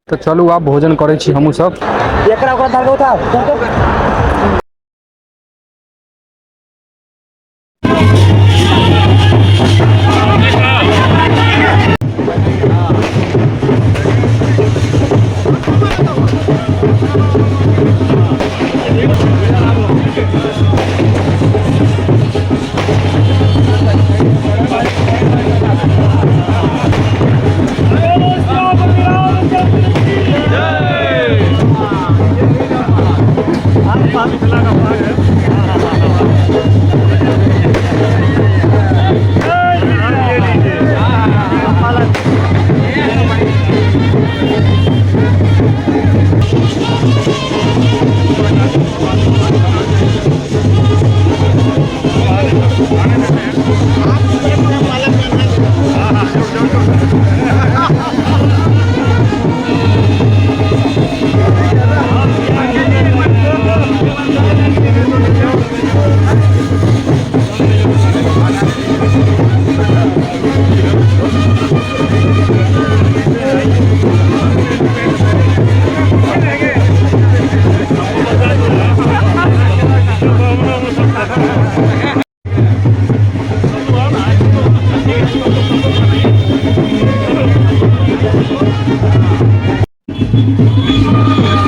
तऽ चलू आब भोजन करै छी हमहूँ सब। एकरा ओकरा धर के उठाओ।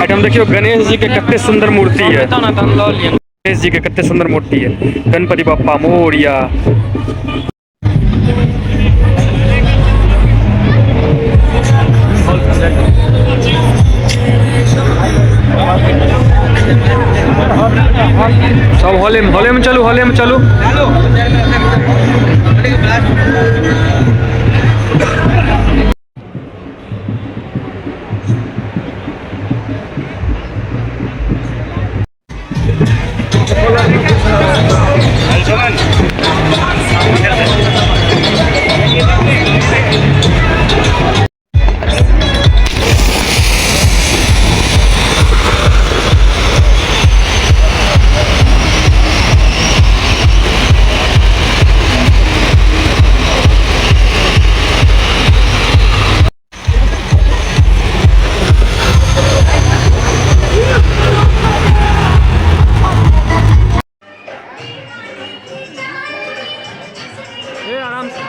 एहिठाम देखियौ गणेश जी के कते सुंदर मूर्ति है। गणेश जी के कते सुंदर मूर्ति है। गणपति बप्पा मोरिया। सब हॉले में, हॉले में चलू, हॉले में चलू। आराम से।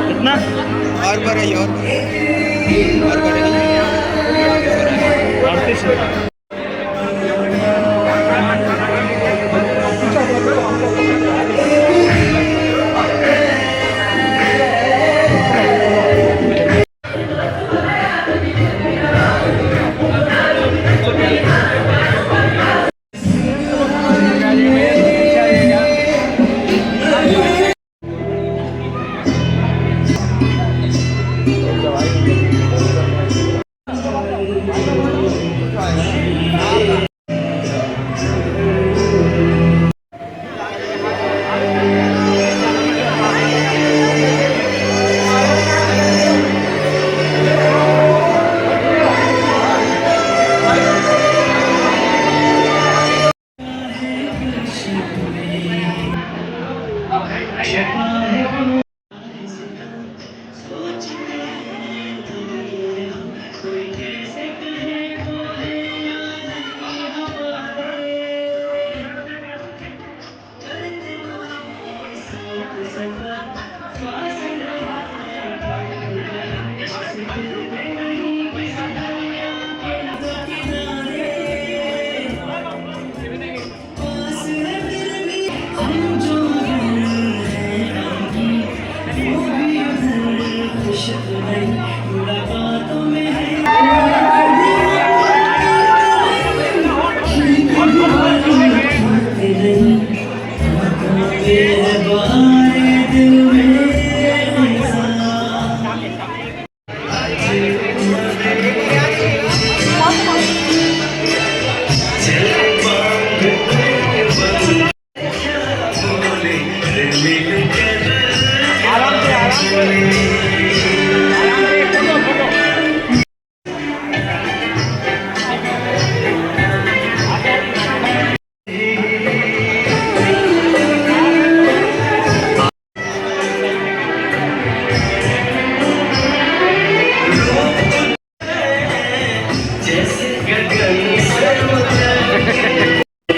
कितना और बढ़ाइए, और बढ़ाइए, और बढ़ाइए। 38।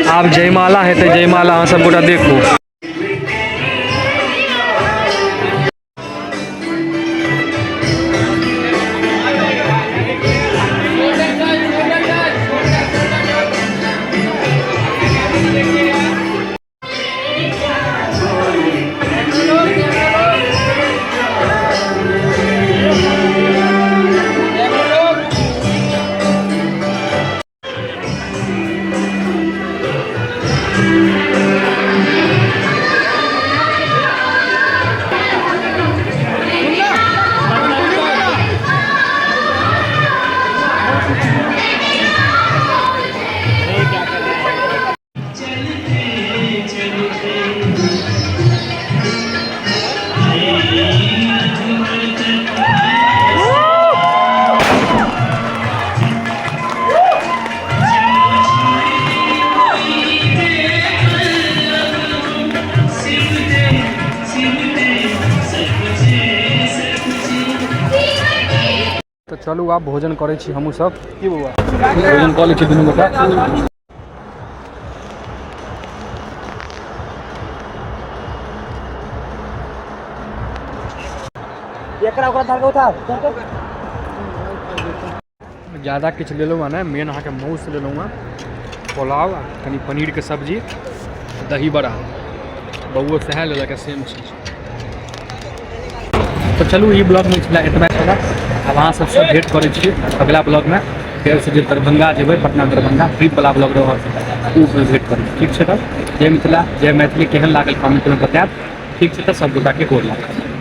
आब जयमाला हेतै, जयमाला अहाँ सब गोटा देखू। तऽ चलू आब भोजन करै छी हमहूँ सब। की बौआ, भोजन कऽ लै छी दुनू गोटा। एकरा ओकरा धर के उठाओ, धर के। ज्यादा किछु लेलहुँ हँ नहि, मेन अहाँके मौस लेलहुँ हँ, पुलाव आ कनि पनीरके सब्जी, दही बड़ा। बौओ सएह लेलक हँ, सेम चीज। तऽ चलू, ई ब्लॉगमे छलै एतबा छलै। आब अहाँ सबसँ भेँट करै छी अगिला ब्लॉगमे फेरसँ, जे दरभंगा जेबै, पटना दरभंगा ट्रिपवला ब्लॉग रहत, ओ भेँट करै छी। ठीक छै तऽ जय मिथिला, जय मैथिली। केहन लागल, कमेंटमे बतायब। ठीक छै तऽ सब गोटाके गोर लागल।